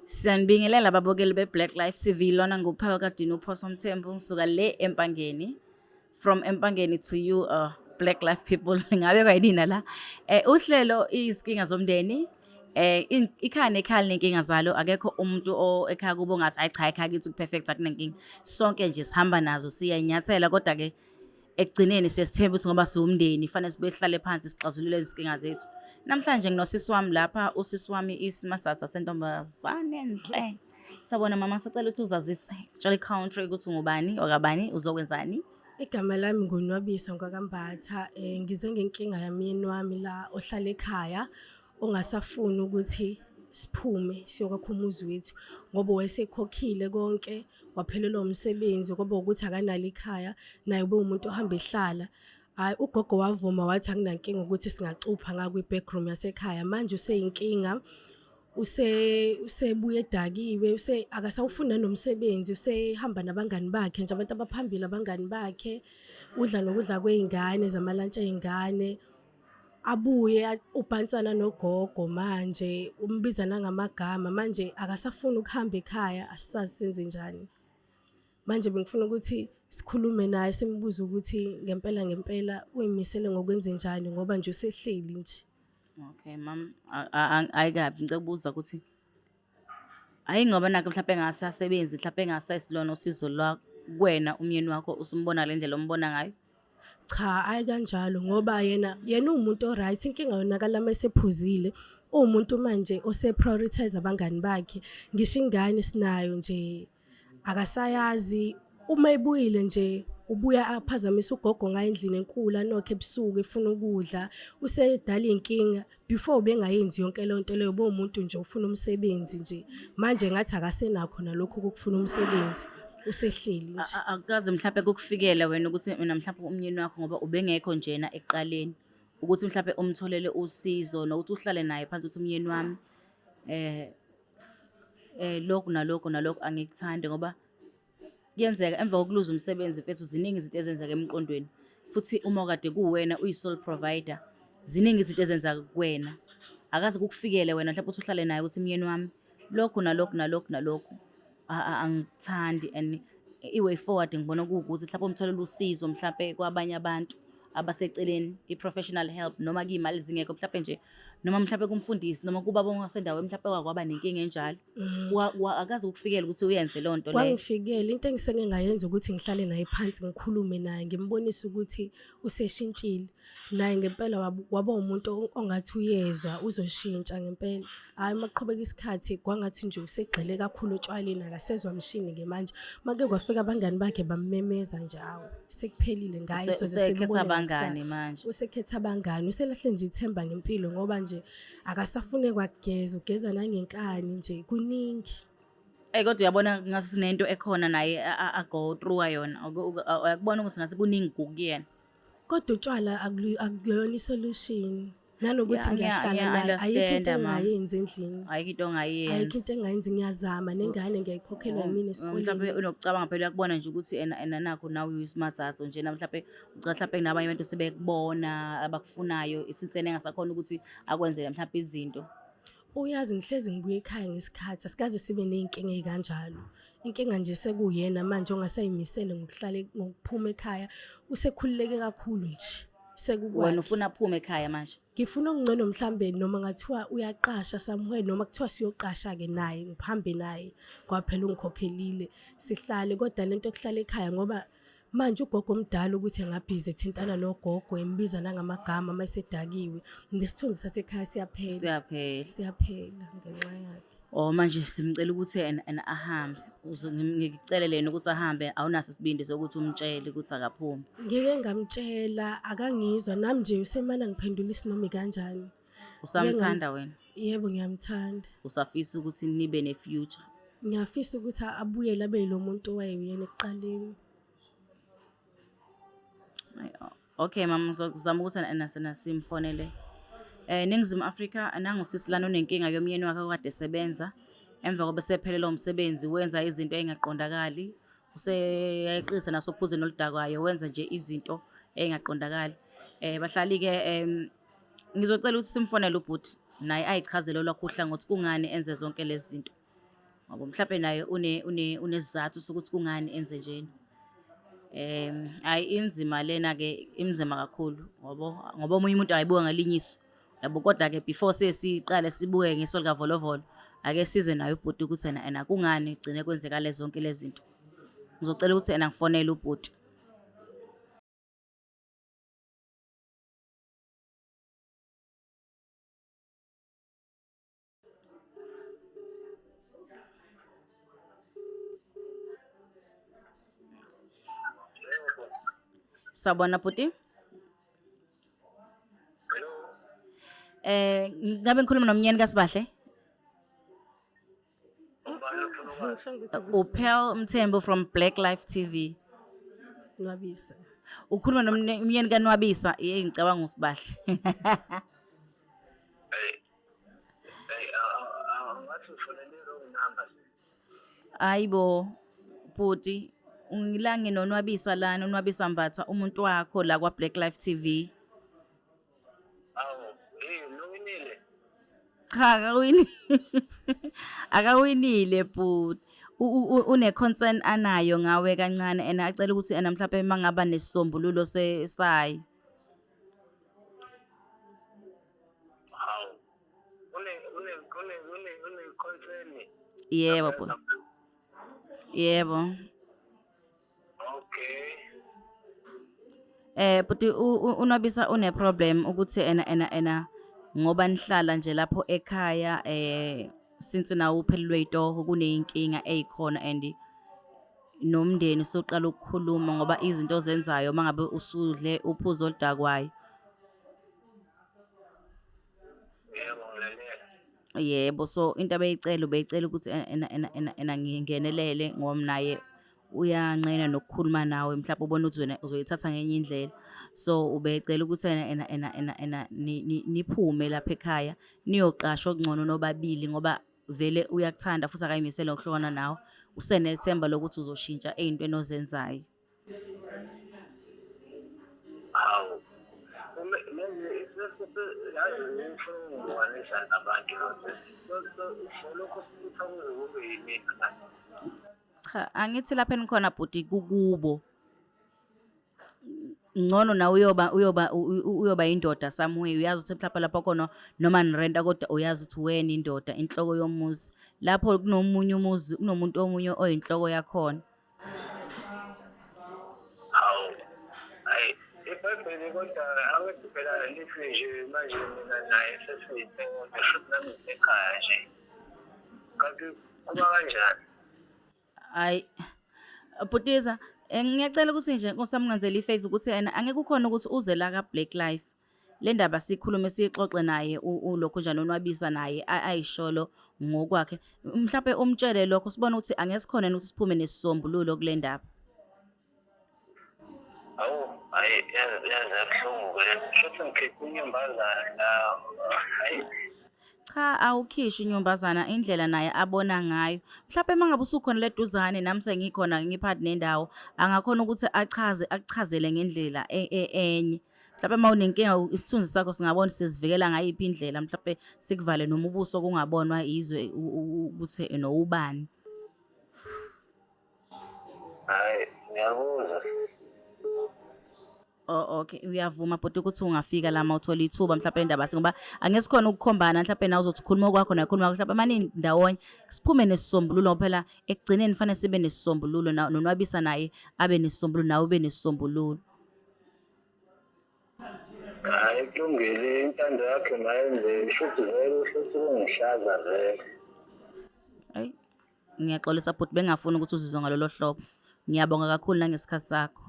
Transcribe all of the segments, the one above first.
Siyanibingelela ababukeli be-Black Life TV. Lona nguPhawu kaDini uPhoso Mthembu, ngisuka le Empangeni. From Empangeni to you, Black Life people. Ngabe kwayinina la. Uhlelo izinkinga zomndeni. Ikhaya nekhaya linenkinga zalo. Akekho umuntu o ekhaya kubo ngathi hayi cha, ekhaya kithi perfect, akunenkinga. Sonke nje sihamba nazo, siyanyathela, kodwa ke ekugcineni siyasithemba ukuthi ngoba siwumndeni fanele sibe sihlale phansi sixazulule izinkinga zethu. Namhlanje nginosisi wami lapha, usisi wami isimatsatsa sentombazane enhle. Sabona mama, sicela ukuthi uzazise. Tshela i-country ukuthi ungubani, wakabani, uzokwenzani. Igama lami nguNwabisa ngwakaMbatha. Ngize ngenkinga yamyeni wami la ohlala ekhaya ongasafuni ukuthi siphume siyokwakha umuzi wethu ngoba wayesekhokhile konke, waphelelwa umsebenzi, kwaba ukuthi akanalo ikhaya, naye ube umuntu ohamba ehlala. Hhayi, ugogo wavuma wathi akunankinga ukuthi singacupha ngakwi-backroom yasekhaya. Manje useyinkinga, usebuye edakiwe, use akasawufuni nanomsebenzi, usehamba nabangani bakhe nje, abantu abaphambili abangani bakhe, udla nokudla kwey'ngane, zamalantshi ey'ngane. Abuye ubhansana nogogo manje, umbiza nangamagama, manje akasafuni ukuhamba ekhaya, asisazi senze njani. Manje bengifuna ukuthi sikhulume naye, simbuze ukuthi ngempela ngempela uyimisele ngokwenzenjani ngoba nje usehleli nje. Okay mam, ayikabi ngicela ukubuza ukuthi hayi ngoba nakho mhlawumbe engasasebenzi, mhlawumbe engasayisilona usizo lwakwena, umyeni wakho usumbona le ndlela ombona ngayo? Cha, ayi kanjalo ngoba yena uwumuntu o-right, inkinga yonakala uma esephuzile. Uwumuntu manje ose-prioritize abangani bakhe. Ngisho ingane sinayo nje akasayazi. Uma ebuyile nje ubuya aphazamise ugogo ngayo endlini enkulu, anokhe ebusuku efuna ukudla. Usedala iy'nkinga. Before ubengayenzi yonke leyo nto leyo, ubewumuntu nje ufuna umsebenzi nje. Manje ngathi akasenakho nalokhu kokufuna umsebenzi, usehleli nje. Akukaze mhlawumbe kukufikele wena ukuthi mina mhlawumbe umyeni wakho, ngoba ubengekho njena ekuqaleni, ukuthi mhlawumbe umtholele usizo nokuthi uhlale naye phansi ukuthi umyeni wami lokhu nalokhu nalokhu angikuthandi, ngoba kuyenzeka emva kokuluza umsebenzi, mfethu, ziningi izinto ezenzeka emqondweni, futhi uma kade kuwena uyi-sole provider, ziningi izinto ezenzeka kuwena. Akaze kukufikele wena mhlawumbe ukuthi uhlale naye ukuthi umyeni wami lokhu nalokhu nalokhu nalokhu angikuthandi, and i-way forward ngibona kuwukuthi mhlawumbe umtholele usizo mhlawumbe kwabanye abantu abaseceleni, i-professional help, noma kuyimali zingekho mhlawumbe nje, noma mhlawumbe kumfundisi, noma kuba bongasendaweni mhlawumbe kwakwaba nenkinga enjalo? Akaze ukufikela ukuthi uyenze leyo nto leyo? Kwangifikela. Into engiseke ngayenza ukuthi ngihlale naye phansi, ngikhulume naye, ngimbonise ukuthi useshintshile. Naye ngempela waba umuntu ongathi uyezwa, uzoshintsha ngempela. Hhayi, uma kuqhubeka isikhathi kwangathi nje usegxile kakhulu otshwaleni, akasezwa mshini-ke manje. Make kwafika abangani bakhe bammemeza nje, awu sekuphelile ngaye. Soze Usekhetha simbone abangani ngakusasa. manje. Usekhetha abangani, uselahle nje ithemba ngempilo ngoba nje akasafune kwakugeza, ugeza nangenkani nje, kuningi. Ey, kodwa uyabona ngathi sinento ekhona naye a-go through yona. Uyakubona ukuthi ngathi kuningi kukuyena. Kodwa utshwala akuyona isolution. Nanokuthi Yeah, ngiyahlala naye, ayikho into ngiya-understand-a, mama. engingayenzi endlini. Ayikho into Ayikho ongayenza. into engingayenzi, ngiyazama, nengane ngiyayikhokhelwa yimina Mhlawumbe esikoleni. unokucabanga phela, uyakubona nje ukuthi ena nakho nawe uyisimathatho nje, mhlawumbe ucela mhlawumbe nabanye abantu sebekubona abakufunayo, isinsene engasakhona ukuthi akwenzele mhlawumbe izinto. Uyazi ngihlezi ngibuya ekhaya ngesikhathi, asikaze sibe ney'nkinga ey'kanjalo. Inkinga nje sekuyena manje ongasayimisele ngokuhlala ngokuphuma ekhaya, usekhululeke kakhulu nje. Sekukwakhe. Wena ufuna aphume ekhaya manje? Ngifuna okungcono, mhlambe noma ngathiwa uyaqasha somewhere, noma kuthiwa siyoqasha-ke naye, ngihambe naye ngoba phela ungikhokhelile, sihlale. Kodwa lento yokuhlala ekhaya, ngoba manje ugogo omdala ukuthi engabhizi ethintana nogogo, embiza nangamagama uma esedakiwe, nesithunzi sasekhaya siyaphela. Siyaphela. Siyaphela ngenxa yakhe. Oh, manje simcela ukuthi ena ahambe. Ngikucele lena ukuthi ahambe, awunaso isibindi sokuthi umtshele ukuthi akaphume? Ngike ngamtshela, akangizwa, nami nje usemane ngiphendula isinomi kanjani. Usamthanda wena? Yebo, ngiyamthanda. Usafisa ukuthi nibe ne-future? Ngiyafisa ukuthi abuyele abe yilo muntu owayewuyena ekuqaleni. Ayi, okay mama, ngizozama ukuthi ena simfonele. Ningizimu Afrika, nangusisi lana unenkinga yomyeni wakhe okade esebenza. Emva kobe sephelelwa umsebenzi wenza izinto ey'ngaqondakali. Useyayeqisa nasophuzweni oludakwayo, wenza nje izinto ey'ngaqondakali. Bahlali-ke, ngizocela ukuthi simfonele ubhuti naye ayichazele olwakhe uhlangothi, kungani enze zonke lezi zinto. Ngoba mhlawumbe naye unesizathu sokuthi kungani enze njena. Hhayi inzima lena-ke inzima kakhulu ngoba ngoba omunye umuntu angayibuka ngelinye iso, yabo. Kodwa-ke before sesiqale sibuke ngeso likavolovolo, ake sizwe naye ubhuti ukuthi ena ena kungani kugcine kwenzeka le zonke le zinto. Ngizocela ukuthi ena ngifonele ubhuti. Sawubona bhuti. Hello. Ngabe ngikhuluma nomnyeni kaSibahle? Ubani ofuna ukwazi? Ngisho ngithi UPearl Mthembu from Black Life TV. Nwabisa. Ukhuluma nomnyeni kaNwabisa, yey ngicabanga uSibahle. Hey. Hey, angathi ufonele wrong number. Hayibo bhuti, ngila nginonwabisa lana, uNwabisa Mbatha umuntu wakho la kwa Black Life TV. Awu, hey, nowinile. Cha akawini. Akawinile bhuti. Une concern anayo ngawe kancane and acela ukuthi ena mhlawumbe mangaba nesisombululo sayo. Hawu. Une une une une une concern. Yebo bhuti. Yebo. Okay. Bhuti uNwabisa une problem ukuthi ena ena ena ngoba nihlala nje lapho ekhaya since nawe uphelelwe itoho kuneyinkinga eyikhona and nomndeni usuqala ukukhuluma ngoba izinto ozenzayo mangabe usudle uphuzo oludakwayo. Yebo, ngilalela. Yebo, so into abeyicela ubeyicela ukuthi ena ena ena ena ngingenelele ngoba naye uyanqena nokukhuluma nawe mhlawumbe ubona ukuthi wena uzoyithatha ngenye indlela. So ubecela ukuthi ena ena ena ena ena niphume lapha ekhaya niyoqasha okungcono nobabili ngoba vele uyakuthanda futhi akayimisele ngokuhlukana nawe. Usenethemba lokuthi uzoshintsha ey'ntweni ozenzayo. Hawu. Uma manje yazi ngifuna ukungihlukanisa nabantu lo lokho sifutha kuze kube yinini manje. Cha, angithi lapha enikhona bhuti kukubo. Ngcono nawe uyoba indoda somewhere uyazi ukuthi mhlawumbe lapho khona noma nirenta kodwa uyazi ukuthi wena indoda inhloko yomuzi. Lapho kunomunye umuzi kunomuntu omunye oyinhloko yakhona. Hawu. Hayi, iBhayibheli kodwa angithi phela lithi nje manje mina naye sesiyinto futhi nami ngisekhaya nje. Kanti kuba kanjani? Hayi Bhutiza, ngiyacela ukuthi nje Nkosi yami ungenzele i-favor ukuthi ena angeke ukhona ukuthi uze la ka Black Life. Le ndaba sikhulume siyixoxe naye ulokhu njani uNwabisa naye ayisholo ngokwakhe. Mhlawumbe umtshele lokho sibone ukuthi angeke sikhona yini ukuthi siphume nesisombululo kule ndaba. Hawu, hayi yazi yazi yabuhlungu ke. Shuthi ngikhipha inyumbazane la. Hayi. Cha awukhishi inyumbazana indlela naye abona ngayo. Mhlawumbe uma ngabe usukhona leduzane nami sengikhona ngiphakathi nendawo angakhona ukuthi achaze akuchazele ngendlela enye. Mhlawumbe uma unenkinga isithunzi sakho singabona sizivikela ngayiphi indlela mhlawumbe sikuvale noma ubuso kungabonwa izwe ukuthi nowubani. Hayi, ngiyakuzwa. Oh okay, uyavuma bhuti ukuthi ungafika la mawuthola ithuba mhlawumbe indaba ngoba angesikhona ukukhombana mhlawumbe nawe uzothi ukhuluma okwakho naye ukhuluma mhlawumbe amaningi ndawonye siphume nesisombululo ngoba phela ekugcineni kufanele sibe nesisombululo noNwabisa naye abe nesisombululo nawe ube nesisombululo. Hayi kulungile intando yakhe mayenze shuthi vele uhlose ukungihlaza vele. Ayi ngiyaxolisa bhuti bengafuni ukuthi uzizwe ngalolo hlobo. Ngiyabonga kakhulu nangesikhathi sakho.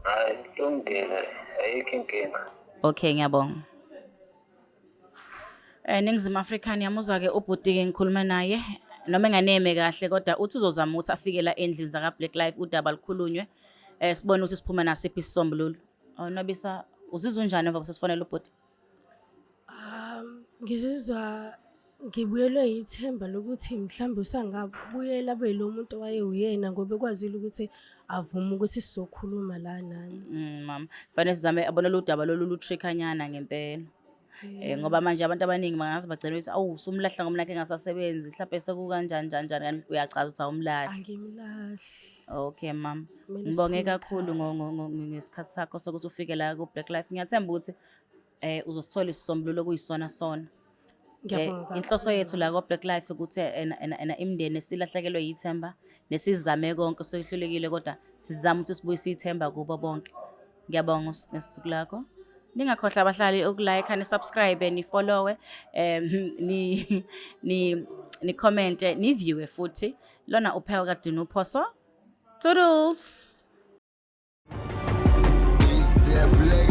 Hayi kulungile ayikho inkinga. Okay ngiyabonga. Ningizimu Afrika niyamuzwa ke ubhuti ke ngikhuluma naye noma enganeme kahle kodwa uthi uzozama ukuthi afike la endlini zaka Black Life udaba lukhulunywe sibone ukuthi siphuma nasiphi isisombululo. Nwabisa uzizwa unjani emva sesifonela ubhuti? Ngizizwa ngibuyelwe ithemba lokuthi mhlawumbe usangabuyela abe lo muntu owayewuyena ngoba ekwazile ukuthi avume ukuthi sizokhuluma la nani. Mama, fanele sizame abona lo daba lolu lu-trickanyana ngempela. Ngoba manje abantu abaningi bangaze bagcine bethi awu usumlahla ngomlakhe engasasebenzi mhlawumbe sekukanjani njani njani, kanti uyachaza ukuthi awumlahli. Angimlahli. Okay mama. Kumele Ngibonge siphume kakhulu ngesikhathi sakho sokuthi ufike la ku Black Life. Ngiyathemba ukuthi uzosithola isisombululo kuyisona sona. Ngiyabonga kakhulu. Inhloso yethu la ko Black Life ukuthi ena imindeni esilahlekelwe yithemba nesizame konke sokuhlulekile, kodwa sizama ukuthi sibuyise ithemba kubo bonke. Ngiyabonga ngesuku lakho. Ningakhohlwa abahlali ukulike, ni-subscribe, ni-followe, ni comment, ni viewe futhi. Lona uPearl kaDinu Phoso. Toodles. It's that black